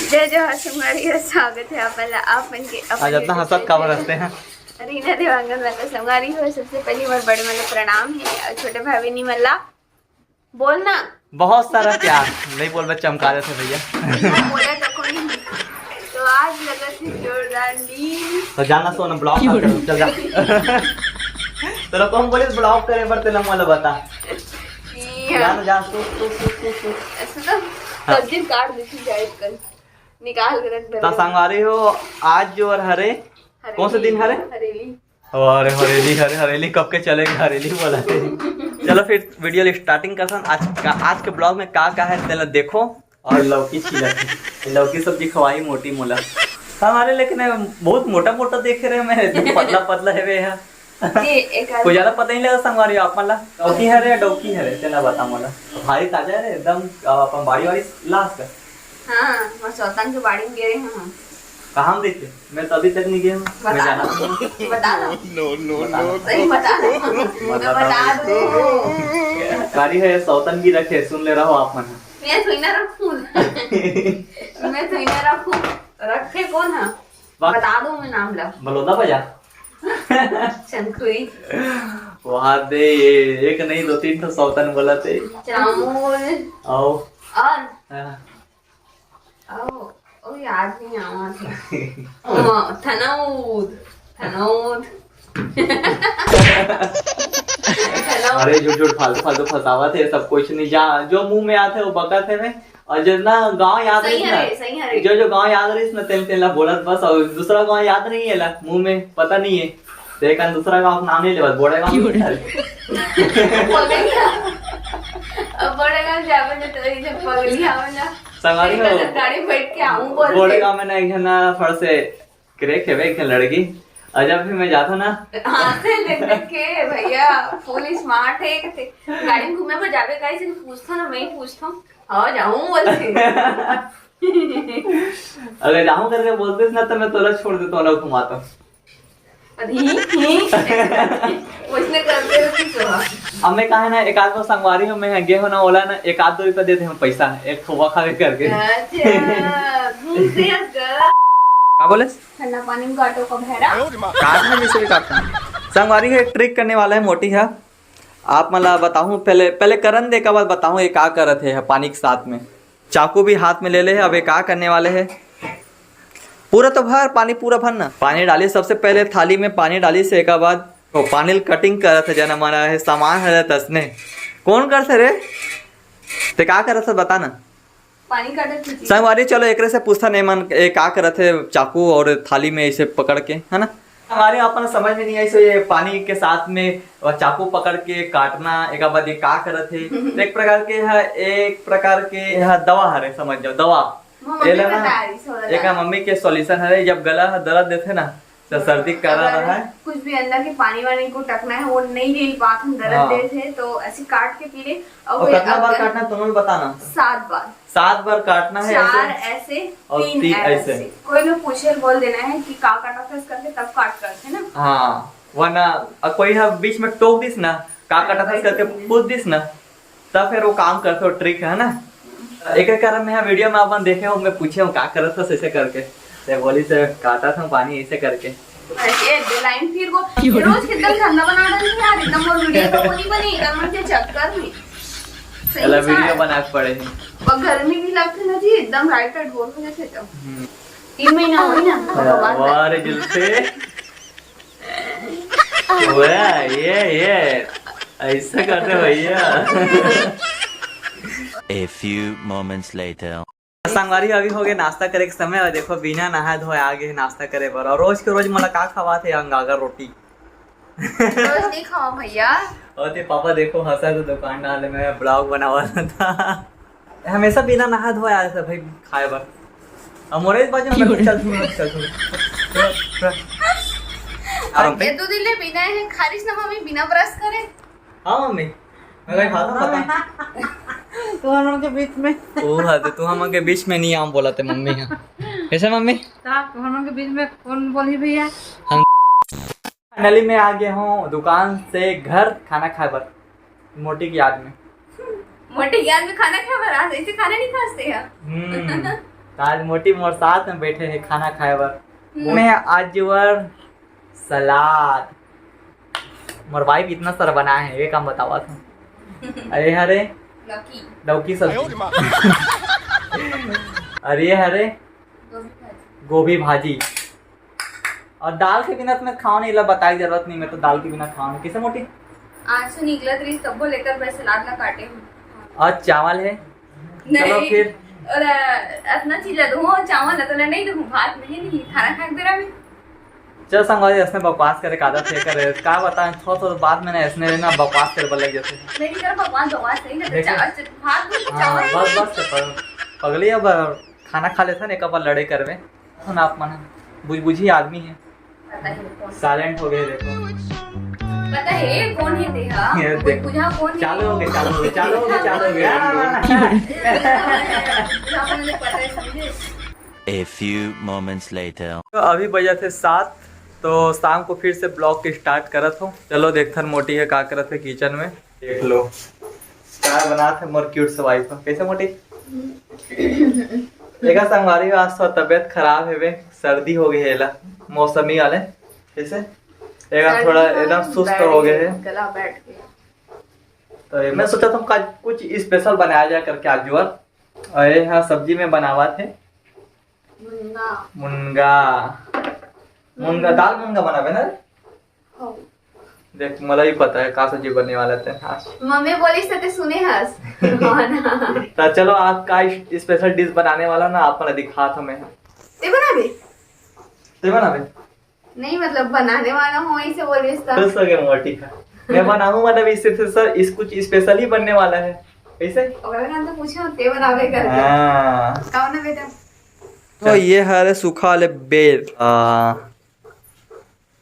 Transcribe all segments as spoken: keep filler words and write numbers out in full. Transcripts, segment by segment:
जय जोहार संगवारी हो, स्वागत हे आप मन ला आप मन के अपन आज अतना YouTube हंसत काबर channel हंसते हैं? रीना देवांगन वाला। संगवारी हो, सबसे पहली मोर बड़े मन ला प्रणाम हे और छोटे भाई बहिनी मन ला बोलना। बहुत सारा प्यार। नहीं बोलबे, चमका देथे भैया। बोले तो कोई नहीं। तो आज लगत हे जोरदार नींद। तो जाना सो ना, ब्लॉग कर, चल जा। तेला कौन बोले ब्लॉग करे बर, तेला मोला बता। कि जाना, जा, सो, सो, सो, सो, सो। ऐसे तो हाँ। कब्जिन काट देती जाए कल। निकाल के रख दे। तो संगवारी हो, आज जो और हरे, हरेली। कौन सा दिन हरे? हरेली। अरे हरेली, हरे हरेली, कब के चले गए हरेली बोला थे। चलो फिर वीडियो स्टार्टिंग करथन। आज का, आज के ब्लॉग में का का है, तेला देखो। और लौकी छीला थे, लौकी सब्जी खवाई मोटी मोला। संगवारी, लेकिन ये बहुत मोटा मोटा देखे रहे मैं, एकदम पतला पतला है वे है। ये एक आध कोई ज्यादा पता नहीं लगा संगवारी आप मन ला। लौकी हरे या डौकी हरे, तेला बता मोला। भारी ताजा है एकदम, अपन बाड़ी वाड़ी लास का। हाँ, मैं सौतन के बाड़ी में गे रहे हूँ। कहाँ में देखे? मैं तो अभी तक नहीं गया हूँ। मैं बता जाना दो। नहीं हूँ। बता दो। No, no, बता दो। No। सही बता दो। बता बता दो। दो। गाड़ी है, सौतन भी रखे, सुन ले रहो आप मन। मैं थोड़ी ना रखूँ। मैं थोड़ी ना रखूँ। रखे कौन है? वाह। बता दो मैं नाम ला। बलौदा बाजार। चंदखुरी। वहाँ दे, ये एक नहीं, दो तीन ठो सौतन बोला थे। चामुल। आओ। और? हाँ। ओ, ओ, याद नहीं आवत हे। ओ, थनौद, थनौद। थनौद। अरे, झूठ, झूठ, फालतू, फालतू फंसावत हे, सब कुछ नहीं। जा, जो मुंह में आथे, वो बकत हे मैं। और जो ना गांव याद सही रहिस ना, हरे, सही हरे। जो, जो गांव याद रहिस ना, तेन, तेन ला बोलत बस, और दूसरा गांव याद नहीं है ला, मुंह में पता नहीं है। तो एक दूसरा गांव का नाम नहीं लेवत, बोड़े गांव नहीं था। पगलिया। अब बोड़े गांव जावे ना, तो ये जब पगलिया आवे ना, संगवारी एक हो। गाड़ी बैठ के आऊं बोल बोड़े के। गांव में ना एक जना फड़ से क्रैक है, एक लड़की। और जब भी मैं जाता ना, हाँ, से देख देख के भैया फुल स्मार्ट है, कहते गाड़ी में घूमे में जावे, काहे से पूछता ना, मैं ही पूछता हूँ, हाँ, जाऊँ बोल के। अगर जाऊँ करके बोलते ना, तो मैं तोला छोड़ देता हूँ, घुमाता हूँ। अरे, ही, ही। वैसने करते हो कि तो। अब मैं कहा ना, एक आध बार संगवारी हो, मैं गे हो ना, ओला ना, एक आध दो रुपया दे दे हम पैसा, एक खोवा खावे करके। अच्छा, घूम से हंस गया। का बोले? ठंडा पानी में काटो का भैरा। काटना जैसे भी काटना। संगवारी हो, एक ट्रिक करने वाला है मोटी है, आप मन ला बताहूँ। पहले, पहले करन दे, का बाद बताहूँ ये का करत हे पानी के साथ में। चाकू भी हाथ में ले ले हे। अब ये का करने वाले हे, पूरा तो भर पानी, पूरा भर ना। पानी डाली, सबसे पहले थाली में पानी डाली से, एका बाद वो पानी ल कटिंग करत हे, जना मना हे सामान हरे तसने। कौन करथे रे? ते का करत हे बता ना। पानी काटत हे जी। संगवारी, चलो एकरे से पूछथन, एमन ए का करत हे चाकू और थाली में ऐसे पकड़ के, है ना? संगवारी, अपन समझ में नहीं आई, सो ये पानी के साथ में वो चाकू पकड़ के काटना, एका बाद ये का करत हे? तो एक प्रकार के है, एक प्रकार के है दवा हरे, समझ जाओ, दवा। मम्मी एला ना, बताई, सोला एक दवा। मम्मी के सॉल्यूशन हरे, जब गला ह दर्द देथे ना, तो सर्दी करा अगर रहा है। कुछ भी अंदर के पानी वानी को टकना है, वो नहीं ले पात हम, दर्द हाँ। देथे, तो ऐसे काट के पी ले। और और वो कितना बार अगर काटना, तुमने बताना। सात बार। सात बार काटना है चार ऐसे ऐसे, और तीन तीन ऐसे। ऐसे। कोई में पूछे बोल देना है कि का काटा था करके, तब काट करके ना। हाँ, वरना अब कोई ह बीच में टोक दिस ना, का काटा था करके पूछ दिस ना, तब फिर वो काम करथे, वो ट्रिक है ना। एक कारण मैं वीडियो में अपन देखे हो, मैं पूछे हूँ का करत था ऐसे करके, ते बोली से काटा था पानी ऐसे करके। अरे, ये दो लाइन फिर वो रोज के एकदम ठंडा बना डाली यार, एकदम वो वीडियो तो नहीं बनी, कर मन के चक्कर में। सही एला वीडियो बना के पड़े हे। और गर्मी भी लगथे ना जी, एकदम राइट राइट बोल हो जाथे तो। हम्म। तीन महीना होई ना, भगवान। वाह रे जुल्फे। वाह, ये, ये। ऐसा करते भैया। A few moments later। संगवारी, अभी हो गए नाश्ता करे के समय, और देखो, बिना नहाए धोए आ गए नाश्ता करे बर। और रोज के रोज मोला का खवाथे? अंगागर रोटी। रोज नहीं खावा भैया। और ते पापा देखो, हंसा तो दुकान डाले में ब्लॉग बनावा था। हमेशा बिना नहा धोए आए थे भाई खाए बर। अब मोरे बाजू में चल, तू चल, तू। आराम पे। ये दो दिन ले बिना है खारिश ना मम्मी, बिना ब्रश करे। हाँ मम्मी, मैं कहीं खाता पता। तू हम लोग के बीच में। ओ हाँ, तो तू हम लोग के बीच में नहीं आम बोला थे मम्मी। हाँ, कैसे मम्मी? का तू हम लोग के बीच में कौन बोली भैया? हम फाइनली मैं आ गया हूँ दुकान से घर खाना खाए बर, मोटी की याद में। मोटी की याद में खाना खाए बर? आज ऐसे खाना नहीं खाते हैं। हम्म। आज मोटी मोर साथ में बैठे हे खाना खाए बर। हम्म। मैं आज बर सलाद, मोर वाइफ इतना सारा बनाए हे, ये काम बतावा था। अरे हरे लौकी। लौकी सब्जी। अरे हरे गोभी भाजी। गोभी भाजी। और दाल के बिना तो मैं खाओ नहीं, ला बताए के जरूरत नहीं, मैं तो दाल के बिना खाओ नहीं। कैसे मोटी? आज तो निकलत रही, तब्बो लेकर मैं सलाद ला काटे हूँ। और चावल है। चलो नहीं। फिर। और, अ, इतना चीज ला दूँ, चावल ला तो ला नहीं दूँ, भात में ही नहीं, खाना खाए के बेरा में। चल संगवारी, ऐसने बकवास करे का आदत हे करे, का बताएं, थोड़ा थोड़ा बात में ना ऐसने ना बकवास करे बर लग जाते हैं। नहीं, नहीं, बकवास, बकवास नहीं करते, देखो। चा-, चा-, भात में हाँ, चावल बस, नहीं। बस, पग-, पगली अब खाना खा लेते हैं, एक बार लड़े करवे। सुन आप मन बुझबुझी आदमी है। पता है कौन? साइलेंट हो गए देखो। पता है कौन है तेरा? ये देखो। बुझा कौन है? चालू हो गए, चालू हो गए, चालू हो गए, चालू हो गए। बुझा कौन है? पता है, समझे? A few moments later। तो अभी बजे थे सात, तो शाम को फिर से ब्लॉग के स्टार्ट करत हो। चलो देखथन मोटी है का करत है किचन में। देख लो का बनात है मोर क्यूट से वाइफ। कैसे मोटी? एका संगवारी हो, आज थोड़ा तबीयत खराब हेवे, सर्दी हो गई है एला, मौसमी वाले। कैसे एका सर्दी थोड़ा में एकदम सुस्त बैठ हो गए गई, है। गला बैठ गया। तो ये मैं सोचा था का कुछ स्पेशल बनाया जाए करके आज जुअर। और ये हाँ सब्जी में बनावा थे मुनगा। मुनगा। मुनगा, हम्म। दाल मुनगा बनावे ना रे? हाँ। देख, मला भी पता है का सब्जी बनने वाला है आज। मम्मी बोली से ते सुने हस। हाँ ना। तो चलो, आज का स्पेशल डिश बनाने वाला ना, आप मला दिखा था मैं। ते बनाबे? ते बनाबे? नहीं, मतलब बनाने वाला हूँ, ऐसे बोल रही था। खुश हो गए मोटी का। मैं बनाऊँ, मतलब इस स्पेशल, इस कुछ स्पेशल ही बनने वाला है। कैसे? ओकरा नाम तो पूछो, ते बनाबे करके। हाँ। कौन है बेटा? तो ये हरे सूखा वाले बेर। आ।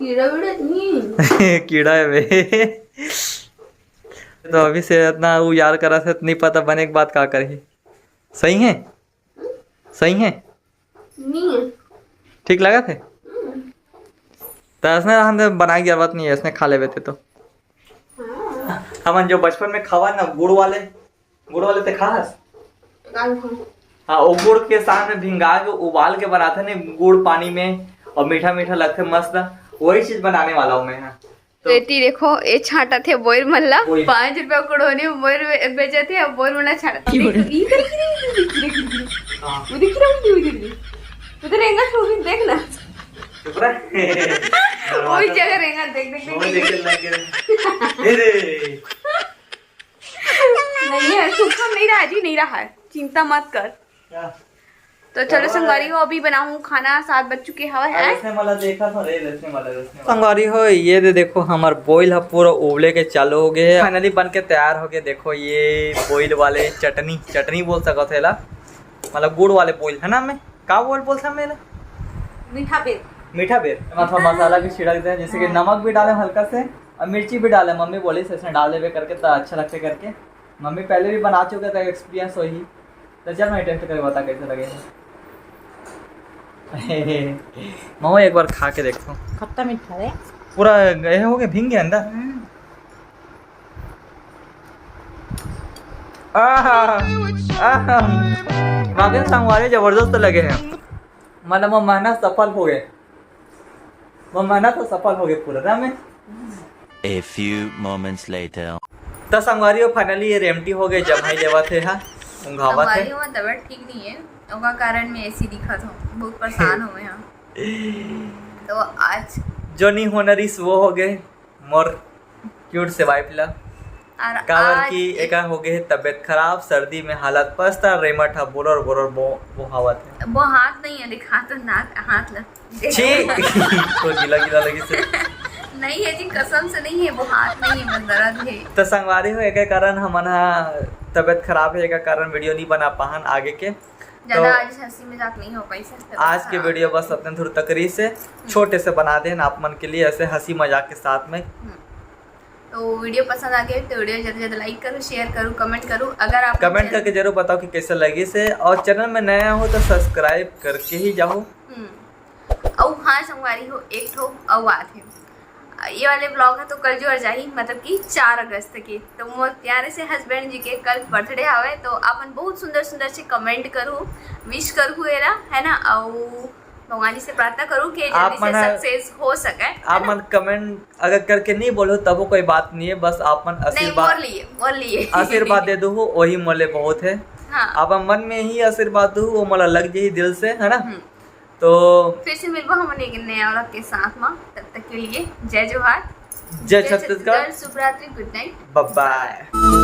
कीड़ा वीड़ा नहीं। कीड़ा है बे। तो अभी से इतना उ यार करा से नहीं पता बने के बाद का करही। सही है? सही है? नहीं है। ठीक लगा थे? हम्म। तो इसने रहन दे, बनाए की जरूरत नहीं है, इसने खा लेवे थे तो। हाँ। हमन जो बचपन में खावा ना गुड़ वाले, गुड़ वाले ते खास? काल खा। हाँ, वो गुड़ के साथ में भिंगा के उबाल के बनाते ने गुड़ पानी में, और मीठा मीठा लगते मस्त, वही चीज बनाने वाला हूँ मैं। हाँ। तो बेटी देखो, ए छांटा थे बोइर मन ला, वही। पाँच रुपया कुड़ोनी में बोइर बे-, बेचे थे, अब बोइर मन ला छांटा थे। देखो, इधर, इधर, इधर, इधर, इधर। हाँ। उधर गिरा, उधर, उधर, उधर। उधर रेंगा, वो भी देख ना। चुप रह। वही जगह रेंगा, देख, देख, देख, वो देख। देखे लग गए। ए रे। नहीं है, सूखा नहीं रहा जी, नहीं रहा है, चिंता मत कर। क्या? तो चलो संगवारी हो, अभी बनाऊँ खाना, सात बज चुके हवे हैं। रसने वाला देखा था रे, रसने वाला, रसने वाला। संगवारी हो, ये दे देखो, हमार बोइल ह पूरा उबले के चालू हो गए है। फाइनली बन के तैयार हो गए। देखो ये बोइल वाले चटनी, चटनी बोल सकत है ला, मतलब गुड़ वाले बोइल है ना, मैं का बोल बोल सकते हैं मीठा बेर। मीठा बेर। एमा थोड़ा मसाला भी छिड़क दे, जैसे कि हाँ। नमक भी डाले हल्का से और मिर्ची भी डाले। मम्मी बोली से इसमें डाल देवे करके तो अच्छा लगते करके। मम्मी पहले भी बना चुके थे, एक्सपीरियंस वही। तो चल मैं टेस्ट करके बता कैसे लगे हैं। मम्मी एक बार खा के देखो। खट्टा मीठा रे। पूरा गए हो गए, भींग गए अंदर। हम्म। आहा, आहा। वाकई संगवारी जबरदस्त लगे हैं। मतलब वो मेहनत सफल हो गए, वो मेहनत तो सफल हो गए पूरा ना में। A few moments later। तो संगवारी हो, finally ये रेमटी हो गए, जमाई लेवा थे हा, उंघावा थे। संगवारी हो, तबीयत ठीक नहीं है, ओका कारण मैं ऐसी दिखत हूँ, बहुत परेशान हूँ मैं यहाँ। तो आज जो नहीं होना रहीस वो हो गए, मोर क्यूट से वाइफ ला। और काबर आज कि एक एका हो गए तबीयत खराब, सर्दी में हालत पछता, रेमट हा बोरर बोरर बो, बोहावत है। वो हाथ नहीं है, दिखा तो ना हाथ ला। छी, तो गीला गीला लगी से। नहीं है जी, कसम से नहीं है, वो हाथ नहीं है, बस दर्द है। तो संगवारी हो, एके कारण हमन हा तबीयत खराब है, एके कारण वीडियो नहीं बना पाहन आगे के। ज्यादा तो आज हंसी मजाक नहीं हो पाई सर, तो आज के हाँ। वीडियो बस अपने धुर तकरी से हम्म। छोटे से बना देन आप मन के लिए ऐसे हंसी मजाक के साथ में। हम्म। तो वीडियो पसंद आ गए तो वीडियो ज्यादा ज्यादा लाइक करो, शेयर करो, कमेंट करो। अगर आप कमेंट चैनल करके जरूर बताओ कि कैसे लगी से, और चैनल में नया हो तो सब्सक्राइब करके ही जाओ। हम्म। अउ हाँ संगवारी हो, एक ठो अउ बात है, ये वाले ब्लॉग ह तो कल जोर जाही, मतलब कि चार अगस्त के। तो मोर प्यारे से हस्बैंड जी के कल बर्थडे हवे, तो अपन बहुत सुंदर सुंदर से कमेंट करू, विश करू एला, है ना। अउ भगवान जी से प्रार्थना करू कि जल्दी से सक्सेस हो सके। आप मन कमेंट अगर करके नहीं बोलो तबो कोई बात नहीं है, बस आप मन आशीर्वाद लिए, बोल लिए आशीर्वाद दे दो, वही मोले बहुत है। हाँ। आप मन में ही आशीर्वाद दो, वो मोला लग जाही दिल से, है ना। हम्म। तो फिर से मिलबो हम एक नया व्लॉग के साथ में, तब तक के लिए जय जोहार, जय छत्तीसगढ़, शुभ रात्रि, गुड नाइट, बाय बाय।